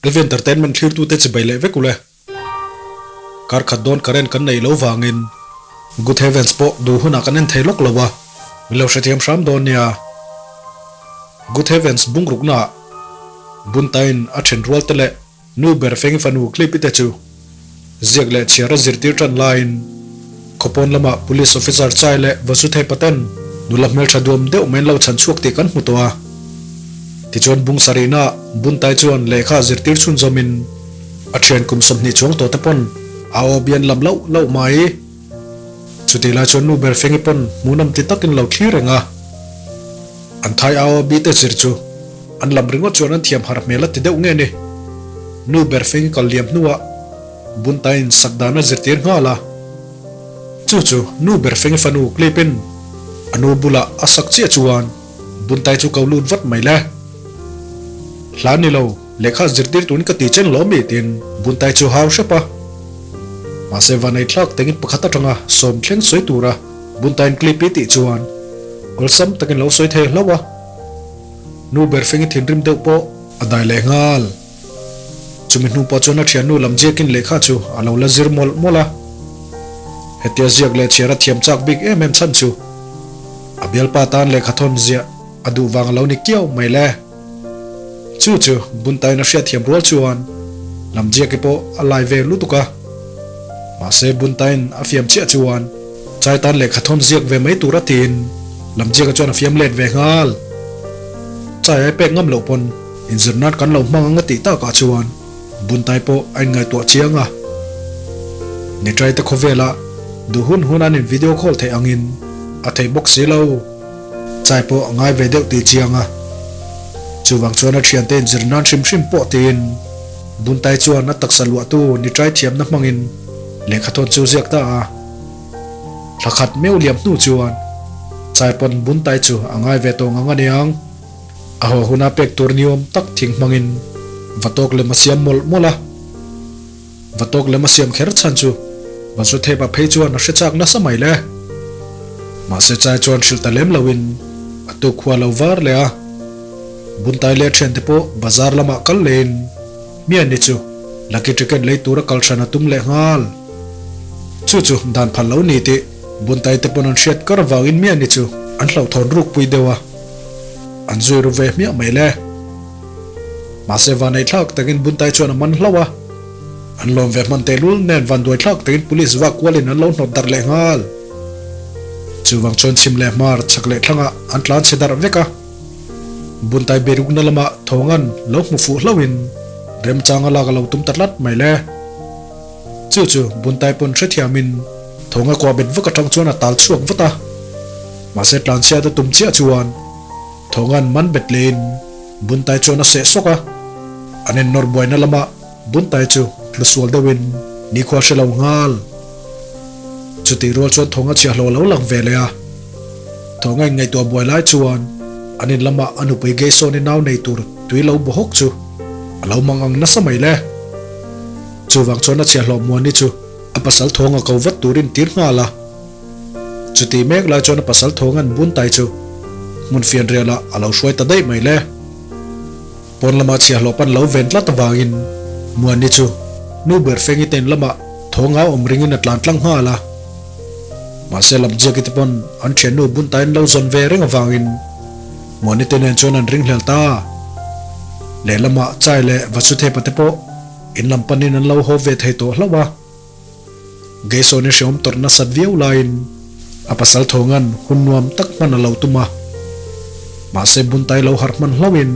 LV Entertainment thlirtute chibai leh vek ule. Kar khat dawn current kan neih lo vangin Good Heavens pawh duh hunah kan en thei lawk lo a, min lo hrethiam hram dawn nia. Good Heavens bungruknaah Buntain a then rual te leh Nu ber feng fanu clip i te chu ziak leh chhiar a zirtir tan laiin khawpawn lamah Police Officer Chai leh Vasuthei Paten nula hmeltha duam deuh mai an lo chhan chhuak tih kan hmu tawh a. Tichuan bung sarihna Buntai chuan lehkha a zirtir chhunzawmin a thian kum 20 chuang tawh te pawn a aw bian lam loh loh mai. Chutih lai chuan nu ber fengi pawn hmuhnawm ti takin lo thlir reng a. An thai aw bi te zir chu an lam ringawt chuan an thiam har hmel a ti deuh nge ni. Nu ber feng kal liam hnuah Buntain sak dan a zirtir nghal a. Chu chu nu ber feng fanu clip in a nu bulah a sak chiah chuan Buntai chu ko lut vat mai le. Hla ni lo, lehkha zirtir turin ka ti chen lo mi tiin Buntai chu hau hrep a. Mahse vanei thlak tengin pakhat atanga sawm thleng sawi tura Buntain clip i tih chuan awlsam takin lo sawi thei hlauh a. Nu ber fengi thinrim deuh pawh a dai leh nghal. Chumi hnu pawh chuan a thiannu lam ziakin lehkha chu a lo la zir mawlh mawlh a. Hetia ziak leh chhiar a thiam chak bik em em chhan chu a bialpa tan lehkha thawn ziah a duh vang a lo ni kiau mai le. Chu chu Buntain a hriatthiam rual chuan lam ziaki pawh a lai ve lutuk a. Mahse Buntain a fiam chiah chuan Chai tan lehkha thawn ziak ve mai tur a tiin lam ziaka chuan a fiam let ve nghal. Chai ai pek ngam loh pawn inzir nan kan lo hmang ang a tih takah chuan Buntai pawh a inngaihtuah chiang a. Nitrai te khawvela duh hun hun an in video call theih angin a theih bawk si lo. Chai pawh a ngai ve deuh tih chiang a. Chuvang chuan a thiante inzir nan hrim hrim pawh tiin Buntai chuan a taksa luahtu nitrai thiamna hmangin lehkha thawn chu ziak ta a. Thla khat meuh liam hnu chuan Chai pawn Buntai chu a ngai ve tawh ngang a niang. A haw huna pek tur niawm tak thing hmangin va tawk lem a siam mawlh mawlh a. Va tawk lem a siam kher chhan chu Vasuthepa phei chuan a hre chak nasa mai le. Mahse Chai chuan hrilh ta lem loin a tuk khua lo var leh a. Buntai leh a thiante pawh bazar lamah kal lehin Miani chu lucky ticket lei tura kal hran a tum leh nghal. Chu chu dan phal lo ni tih Buntai te pawn an hriat kar vangin Miani chu an hlauhthawn rukpui deuh a, an zui ru ve hmiah mai le. Mahse vanei thlak takin Buntai chuan a man hlauh a, an lawm ve hman tehlul nen vanduai thlak takin police vak kualin an lo hnawt darh leh nghal. Chuvang chuan chhim leh hmar chhak leh thlangah an tlan chhe darh vek a. Buntai berukna lamah Thawngan lo hmu fuh hlauhin remchang a lak a lo tum ta tlat mai le. Chu chu Buntai pawn hrethiamin Thawnga kuah bet vak atang chuan a tal chhuak vat a. Mahse tlanchhiat a tum chiah chuan Thawngan man bet lehin Buntai chuan a seh sawk a. An innawr buaina lamah Buntai chu tlu sual deuhin nikhua hre lo nghal. Chutih rual chuan Thawnga chhiahhlawh a lo lang ve leh a. Thawnga inngaihtuah buai lai chuan an in lamah a nupui Geisawni nau nei tur tui lo bawhawk chu a lo mang ang nasa mai le. Chuvang chuan a chhiahhlawh Muani chu a pasal Thawnga ko vat turin tir nghal a. Chutih mek lai chuan a pasal Thawnga'n Buntai chu hmun fianrialah a lo hruai ta daih mai le. Pawn lama chhiahhlawh pan lo ven tlat avangin Muani chu nu ber Fengi te in lamah Thawnga awm ringin a tlan tlang nghal a. Mahse Lamziaki te pawn an thiannu Buntain lo zawn ve reng avangin Muani te nen chuan an ringhlel ta. Lehlamah Chai leh Vasuthepa te pawh in lam panin an lo haw ve thei tawh hlauh a. Geisawni hreawm tawrh nasat viau laiin a pasal Thawnga'n hun nuam tak hman a lo tum a. Mahse Buntai lo harh hman hlauhin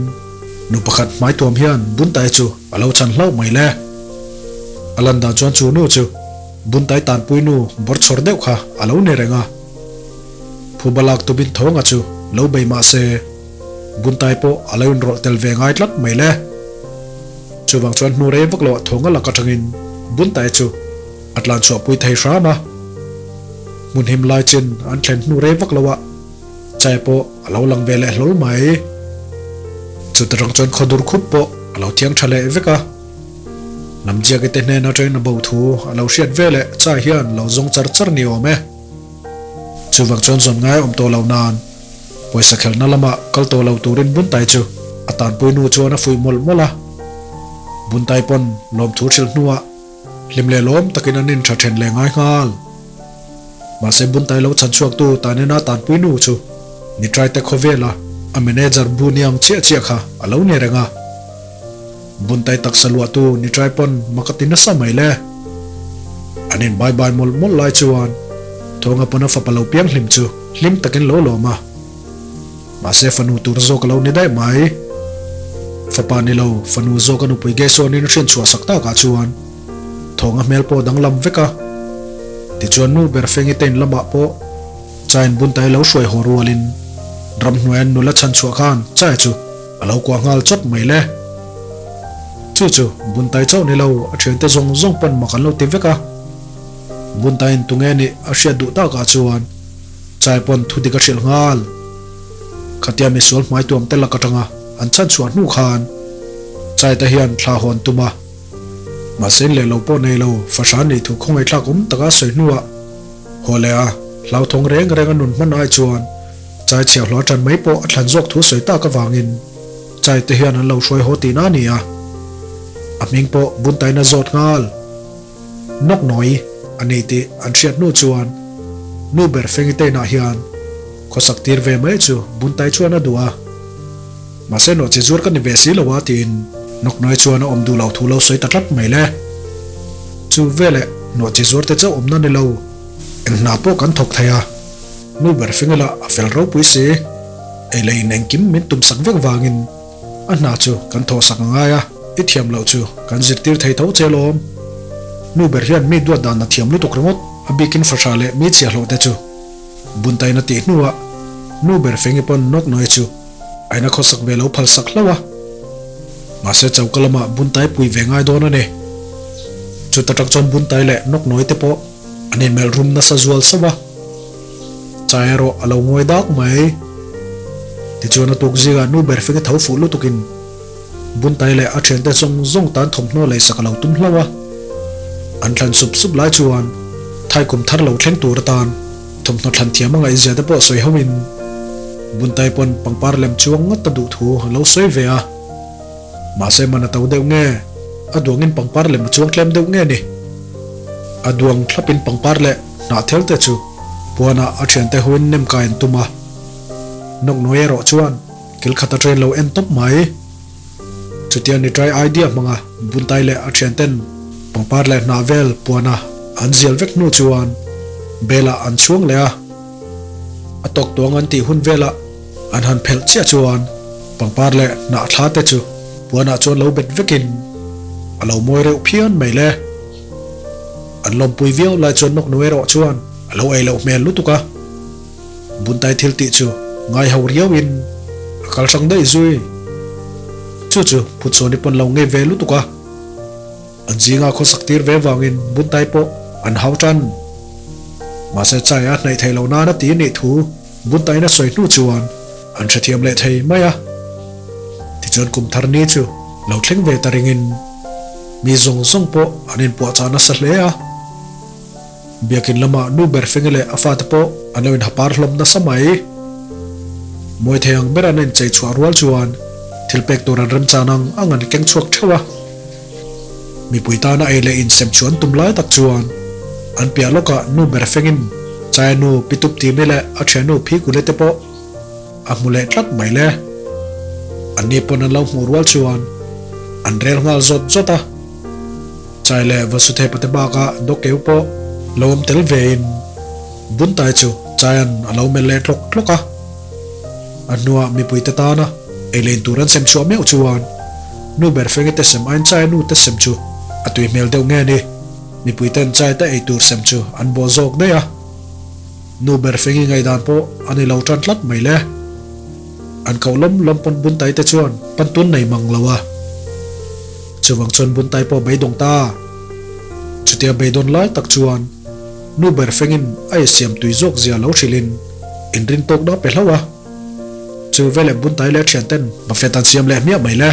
nu pakhat hmai tuam hian Buntai chu a lo chhan hlauh mai le. A lan dan chuan chu nu chu Buntai tanpui nu bawr chhawr deuh kha a lo ni reng a. Phuba lak tubin Thawnga chu lo bei mahse Buntai pawh a lo inrawlh tel ve ngai tlat mai le. Chuvang chuan hnu rei vak loah Thawnga lak atangin Buntai chu a tlan chhuahpui thei hram a. Hmun him lai chin an thlen hnu rei vak loah Chai pawh a lo lang ve leh hlawl mai. Chuta tang chuan khawdur khup pawh a lo thiang tha leh vek a. Lamziaki te hnen atangin a bo thu a lo hriat ve leh Chai hian lo zawng char char ni awm e. Chuvang chuan zawn ngai awm tawh lo nan Pawisa khelhna lamah kal tawh lo turin Buntai chu a tanpui nu chuan a fuih mawlh mawlh a. Buntai pawn lawmthu hrilh hnuah hlim leh lawm takin an intha then leh ngai nghal. Mahse Buntai lo chhan chhuaktu Tanena tanpui nu chu Nitraite khawvela a manager bu niang chiah chiah kha a lo ni reng a. Buntai taksa luahtu Nitrai pawn mak a ti nasa mai le. An in bai bai mawlh mawlh lai chuan Thawnga pawn a fapa lo piang hlim chu hlim takin lo lawm a. Mahse fanu tur zawk a lo ni daih mai. Fapa ni lo, fanu zawk a nupui Gesuanin a hriat chhuah sak takah chuan Thawnga hmel pawh danglam vek a. Tichuan nu ber Fengi te in lamah pawh Chain Buntai lo hruai haw rualin ramhnuaian nula chhan chhuah khan Chai chu a lo kuah nghal chawt mai le. Chu chu Buntai chauh ni lo a thiante zawng zawng pawn mak an lo ti vek a. Buntaiin tunge nih a hriat duh takah chuan Chai pawn thu dik a hrilh nghal. Khatia misual hmai tuam te lak atanga an chhan chhuah hnu khan Chai te hian thla hawn tum a. Mahse in leh lo pawh nei lo fahran nih thu khawngaihthlak awm taka sawi hnuah haw leh a hlauthawng reng reng a nun hman ai chuan Chai chhiahhlawh atan mai pawh a thlan zawk thu sawi tak avangin Chai te hian an lo hruai haw tihna a ni a. A hming pawh Buntaina zawt nghal. Nawk nawi a ni tih an hriat hnu chuan nu ber Fengiteina hian khawsak tir ve mai chu Buntai chuan a duh a. Mahse nawh chi zuar ka ni ve si lo a tiin Nawk nawi chuan a awm duh lo thu lo sawi ta tlat mai le. Chu veleh nawh chi zuar te chauh awmna ni lo, eng hna pawh kan thawk thei a, nu ber Fengila a fel ropui si. Ei leh in engkim min tumsak vek vangin A hna chu kan thawhsak a ngai a, i thiam loh chu kan zirtir thei tho che alawm. Nu ber hian mi duat dan a thiam lutuk ringawt, a bikin fahrah leh mi chhiahhlawh te chu. Buntain a tih hnuah nu ber fengi pawn nawk nawi chu a ina khawsak ve lo phalsak hlauh a. Mahse choka lamah buntai pui ve ngai dawn a ni. Chuta tak chuan buntai leh nawk nawi te pawh an inmelh rum nasa zual sauh a. Chai erawh a lo ngawi dak mai. Tichuan a tuk zingah nu ber fing a tho fuh lutukin Buntai leh a thiante zawng zawng tan thawmhnaw leisak a lo tum hlauh a. An thlan sup sup lai chuan Thai kum thar lo thleng tur atan thawmhnaw thlan thiam a ngaihzia te pawh sawi hoin Buntai pawn pangpar lem chuang ngawt a duh thu a lo sawi ve a. Mahse man a to deuh nge? A duangin pangpar lem a chuang tlem deuh nge ni? A duang thlapin pangpar leh hnahthel te chu puanah a thiante hoin nem kai an tum a. Nawk nawi erawh chuan kil khat a train lo en tawp mai. Chutia ni try idea hmanga Buntai leh a thianten pangpar leh hnah vel puana an zial vek hnu chuan belah an chhuang leh a. A tawk tuang an tih hun velah An han phelh chiah chuan pangpar leh hnah thla te chu puanah chuan lo bet vekin a lo mawi reuh phian mai le. An lawmpui viau lai chuan nawk nu erawh chuan a lo ei loh hmel lutuk a. Buntai thil tih chu ngai ho riauin a kal hrang daih zui. Chu chu Phutsuani pawn lo ngei ve lutuk a. An zinga khawsak tir ve vangin Buntai pawh an hau tan. Mahse chai a hnaih theih loh nan a ti nih thu Buntain a sawi hnu chuan an hrethiam leh thei mai a. Tichuan kum thar ni chu lo thleng ve ta ringin mi zawng zawng pawh an inpuahchah nasa hle a. Biakin lamah nu ber Fengi leh a fate pawh an lo inhapar hlawm nasa mai. Mawi thei ang ber an inchei chhuah rual chuan thil pek tur an remchan ang ang an keng chhuak theuh a. Mipui tana ei leh insem chu an tum lai tak chuan an piah lawkah nu ber fengin Chai nu Pitup Timi leh a thiannu Phi Kule te pawh a hmu leh tlat mai le. Anni pawn an lo hmuh rual chuan an rel nghal zawt zawt a. Chai leh Vasuthepa te bakah Dawkeu pawh lo awm tel vein Buntai chu Chaian a lo melh leh tlawk tlawk a. A hnuah mipui te tana ei len tur an sem chhuah meuh chuan nu ber fenge te sem aiin chai nu te sem chu a tui hmel deuh nge ni. Mipui ten chai te ei tur sem chu an baw zawk daih a. Nu ber fengi ngaihdan pawh a ni lo tan tlat mai le. An koh lawm lawm pawn buntai te chuan pantun nei mang lo a. Chuvang chuan buntai pawh beidawng ta. Chutia beidawn lai tak chuan nu ber fengin a ei siam tui zawk zia lo hrilhin inrin tawk dah pe hlauh a. Chu veleh buntai leh thianten buffet an siam leh hmiah mai le.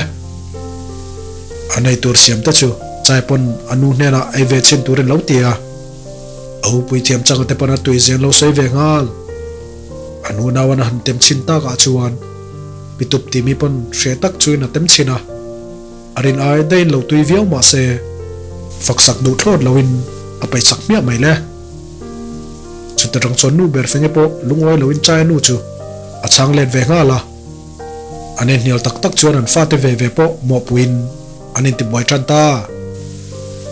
A nei tur siam te chu chai pawn a nu hnenah ei ve chhin turin lo ti a. A upui thiam changa te pawn a tui zen lo sawi ve nghal. A nu nauan a han tem chhin takah chuan pitup timi pawn hre tak chuin a tem chhin a. A rin ai daihin lo tui viau mah se, faksak duh thlawt loin a paihchak hmiah mai le. Chuta tang chuan nu ber fenge pawh lungawi loin Chai nu chu a chhang let ve nghal a. An inhnial tak tak chuan an fate ve ve pawh mawhpuiin an intibuai tan ta.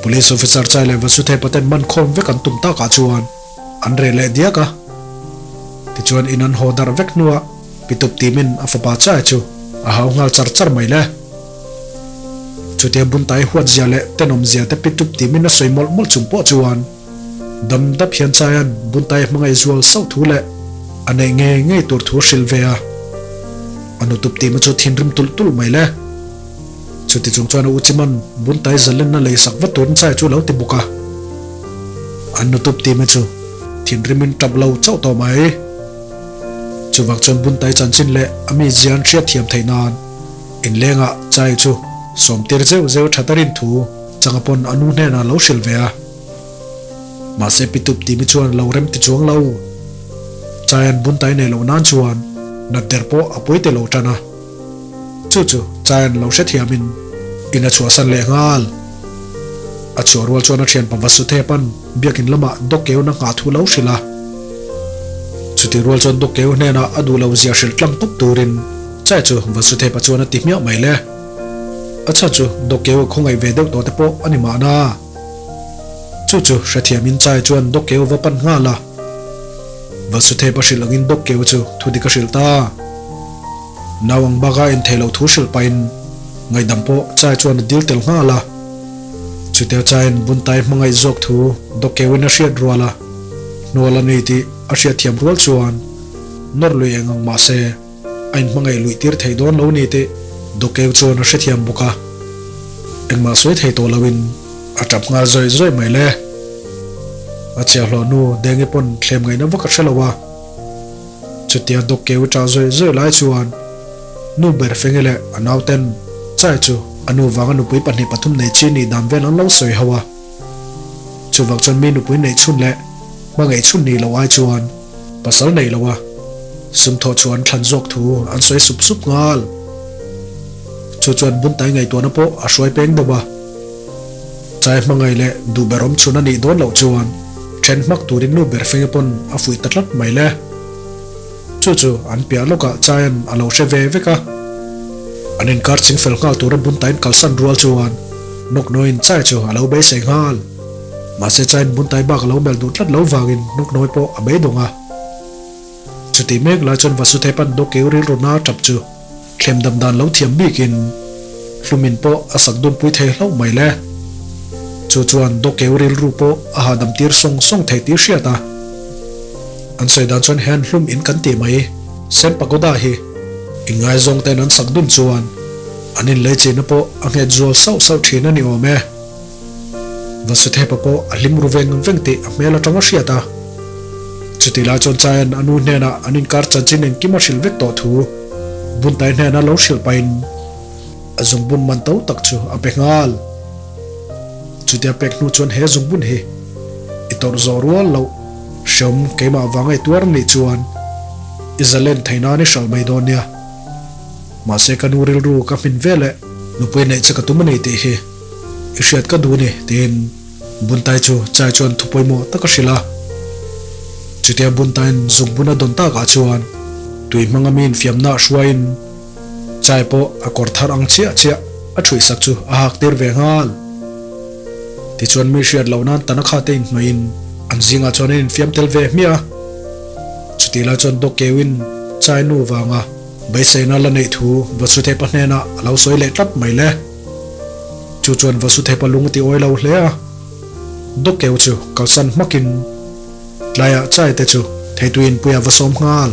Police officer Chai leh Vasuthepa ten man khawm vek an tum takah chuan an reh leh diak a. Tichuan in an haw darh vek hnuah Pitup timin a fapa Chai chu a hau nghal char char mai le. Chutia Buntai huatzia leh tenawmzia te Pitup timin a sawi mawlh mawlh chung pawh chuan Dam dap hian Chaian Buntai hmangaih zual sauh thu leh a neih ngei ngei tur thu hrilh ve a. A nutup tihna chu thinrim tulh tulh mai le. Chuti chung chuan a u Chiman Buntai zalenna lei sak vat turin Chai chu a lo ti bawk a. An nutup tihna chu thinrimin tap lo chauh tawh mai. Chuvang chuan Buntai chanchin leh a mi zian hriatthiam theih nan inlengah Chai chu sawmtir zeuh zeuh that a rin thu changa pawn a nu hnenah a lo hrilh ve a. Mahse Pitup timi chuan lo rem ti chuang lo. Chaian buntai nei loh nan chuan nat der pawh a pawi te lo tan a. Chu chu Chaian lo hrethiamin in a chhuahsan leh nghal. A chhuah rual chuan a thianpa Vasuthepan biakin lamah Dawkkeuna nghah thu lo hrilh a. Chutih rual chuan Dawkkeu hnenah a duh lo zia hrilh tlang tawp turin Chai chu Vasuthepa chuan a ti hmiah mai le. A chhan chu Dawkkeu a khawngaih ve deuh tawh te pawh a ni mahna. Chu chu hrethiamin Chai chuan Dawkkeu va pan nghal a. Vasuthepa hrilh angin Dawkkeu chu thu dik a hrilh ta. Nau ang baka inthei loh thu hrilh pahin ngaihdam pawh Chai chuan a dil tel nghal a. Chutia Chaiin Buntai hmangaih zawk thu Dawkkeuin a hriat rual a, hnual a ni tih a hriatthiam rual chuan nawr lui eng ang mahse, A inhmangaih luih tir thei dawn lo ni tih Dawkeu chuan a hrethiam bawk a, engmah sawi thei tawh loin a tap nghal zawih zawih mai le. A chhiahhlawh nu Dengi pawn thlem ngaihna vak a hre lo a, chutia Dawkeu tah zawih zawih lai chuan nu ber Fengi leh a nauten Chai chu a nu vanga nupui pahnih pathum nei chi nih dan vel an lo sawi ho a, chuvang chuan mi nupui neih chhun leh hmangaih chhun nih loh ai chuan Pasal nei lo a, sum thawh chu an thlan zawk thu an sawi sup sup nghal. Chu chuan Buntai ngaihtuahna pawh a hruai peng deuh a. Chai hmangaih leh duh ber awm chhun a nih dawn loh chuan then hmak turin nu ber fenge pawn a fuih ta tlat mai le. Chu chu an piah lawkah Chaian a lo hre ve vek a. An inkar ching fel nghal tura Buntaiin kalsan rual chuan Nawknawiin Chai chu a lo beisei nghal. Mahse Chain Buntai bak a lo melh duh tlat lo vangin hnuknawi pawh a beidawng a. Chutih mek lai chuan Vasuthepan Dawkeu rilru na tap chu thlem dam dan lo thiam bikin hlumin pawh a sak dunpui thei hlauh mai le. Chu chuan Dawkeu rilru pawh a hahdam tir sawng sawng thei tih hriat a. An sawi dan chuan hian hlum in kan tih mai Sen Pagoda hi inngaizawng ten an sak dun chuan an inlei chihna pawh a nghet zual sauh sauh thin a ni awm e. Vasuthepa pawh a hlim ru veng veng tih a hmel atang a hriat a. Chutih lai chuan Chaian a nu hnenah an inkar chanchin engkim a hrilh vek tawh thu Buntai hnena lo hrilh pahin a zungbun man to tak chu a pe nghal. Chutia pek hnu chuan he zungbun hi i tawrh zawh rual loh hreawm keimah vanga i tuar nih chuan i zalen thei nan i hralh mai dawn nia. Mahse ka nu rilru ka hmin veleh nupui neih che ka tum a ni tih hi. I hriat ka duh ni, tiin Buntai chu Chai chuan thu pawimawh tak a hrilh a. Chutia Buntaiin zukbun a dawn takah chuan tui hmanga mi infiamna a hruaiin Chai pawh a kawr thar ang chiah chiah a thuihsak chu a hak tir ve nghal. Tichuan mi hriat loh nan Tanakha te inhnuaiin an zingah chuan an infiam tel ve hmiah a. Chutih lai chuan Dawkeuin Chai nu vanga beiseina la neih thu Vasuthepa hnenah a lo sawi leh tlat mai le. Chu chuan Vasuthepa lung a ti awi lo hle a, Dawkeu chu kalsan hmakin tlaiah chai te chu theitui inpuia va sawm nghal.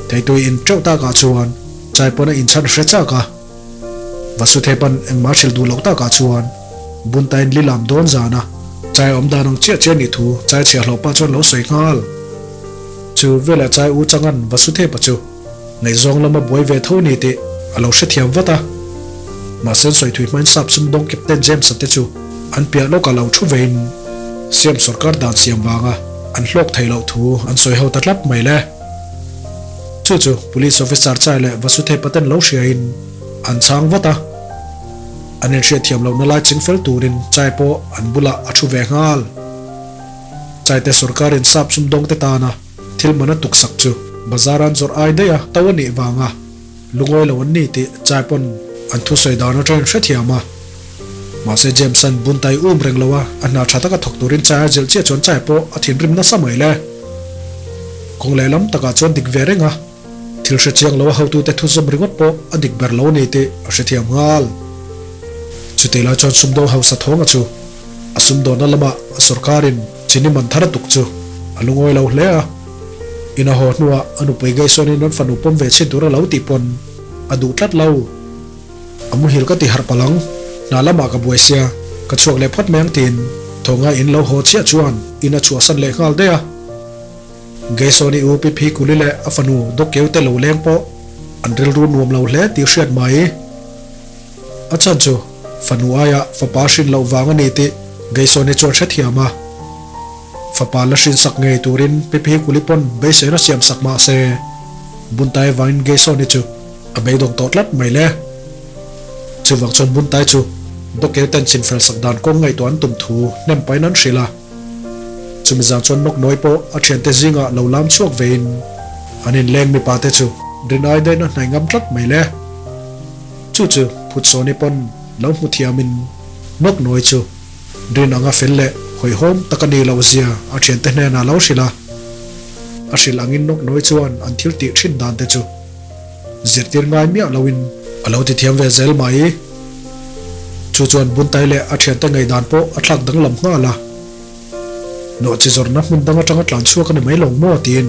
Theitui in teuh takah chuan chai pawn a inchhan hre chak a, Vasuthepa'n engmah hrilh duh loh takah chuan Buntain li lam dawn zana chai awm dan ang chiah chiah nih thu chai chhiahhlawh pah chuan lo sawi nghal. Chu velah chai u changan Vasuthepa chu Ngaihzawng lama buai ve tho ni tih a lo hrethiam vat a. Mahse sawi thui hmain sap sumdawng Captain James-a te chu an piah lawkah lo thu vein Siam sawrkar dan siam vanga an hlawk theih loh thu an sawi ho ta tlat mai le. Chu chu Police Officer Chai leh Vasuthepa ten lo hriain an chhang vat a. An inhriatthiam lohna lai chingfel turin Chai pawh an bulah a thu ve nghal. Chaite sorkarin sap sumdawngte tana thil man a tuksak chu bazar an zawrh ai daih a to a nih vanga lungawi lo an ni tih Chai pawn an thusawi dan atangin hrethiam a. Mahse James-a'n buntai um reng lo a, a hna tha taka thawk turin Chai a zilh chiah chuan Chai pawh a thinrim nasa mai le. Kawng lehlam takah chuan dik ve reng a. Thil hre chiang lo a hotute thu zawm ringawt pawh a dik ber lo a ni tih a hrethiam nghal. Chutih lai chuan sumdawng hausa thawnga chu a sumdawnna lamah a sawrkarin chini man thar a tuk chu a lungawi lo hle a. In a haw hnuah a nupui Gaisawnin an fanu pawm ve chhin tur a lo tih pawn a duh tlat lo. A muhil ka ti harh palh ang, hna lamah ka buai sia, ka chhuak leh phawt mai ang tiin thawnga in lo haw chiah chuan in a chhuahsan leh nghal daih a. Geisawni u Pi Phikuli leh a fanu Dawkeu te lo leng pawh an rilru nuam lo hle tih hriat mai. A chhan chu fanu aia fapa hrin loh vang a ni tih Geisawni chuan hrethiam a. Fapa la hrinsak ngei turin Pi Phikuli pawn beiseina siam sak mah se, Buntai vangin Geisawni chu a beidawng tawh tlat mai le. Chuvang chuan Buntai chu Dawkeu ten chinfel sak dan kawng ngaihtuah an tum thu hnem pahin an hrilh a. Chumi zan chuan nawk nawi pawh a thiante zingah lo lam chhuak vein an inleng mipa te chu rinai daihna hnaih ngam tlat mai le. Chu chu Phutsawni pawn lo hmu thiamin nawk nawi chu rin anga fel leh hawihhawm tak a nih loh zia a thiante hnenah lo hrilh a. A hrilh angin nawk nawi chuan an thil tih thin dan te chu zirtir ngai miah loin a lo ti thiam ve zel mai. Chu chuan Buntai leh a thiante ngaihdan pawh a thlak danglam nghal a. Nawhchi zawrhna hmun dang atanga tlan chhuak a ni mai lo maw tiin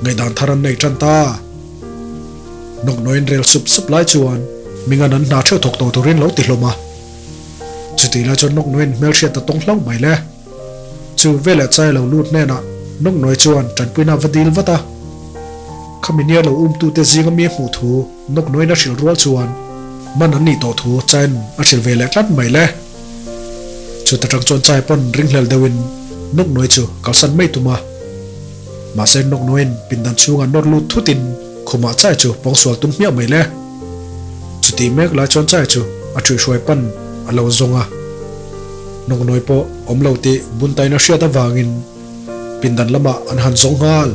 ngaihdan thar an nei tan ta. Nawknawiin rel sup sup lai chuan Mingan an hna theuh thawk tawh turin lo ti hlawm a. Chutih lai chuan Nawknawiin hmelhriat a tawng hlauh mai le. Chu veleh chai lo lut hnenah Nawknawi chuan tanpuina va dil vat a. Khami nia lo umtute zinga mi hmuh thu Nawknawiin a hrilh rual chuan man an nih tawh thu Chain a hrilh ve leh tlat mai le. Chuta tang chuan Chai pawn ringhlel deuhin Nawknawi chu kalsan mai tum a. Mahse Nawknawiin pindan chhungah nawr lut thutin khumah Chai chu pawngsual tum hmiah mai le. Chutih mek lai chuan Chai chu a ṭhuihhruai pan a lo zawng a. Nawknawi pawh awm lo tih Buntaina hriat avangin pindan lamah an han zawng nghal.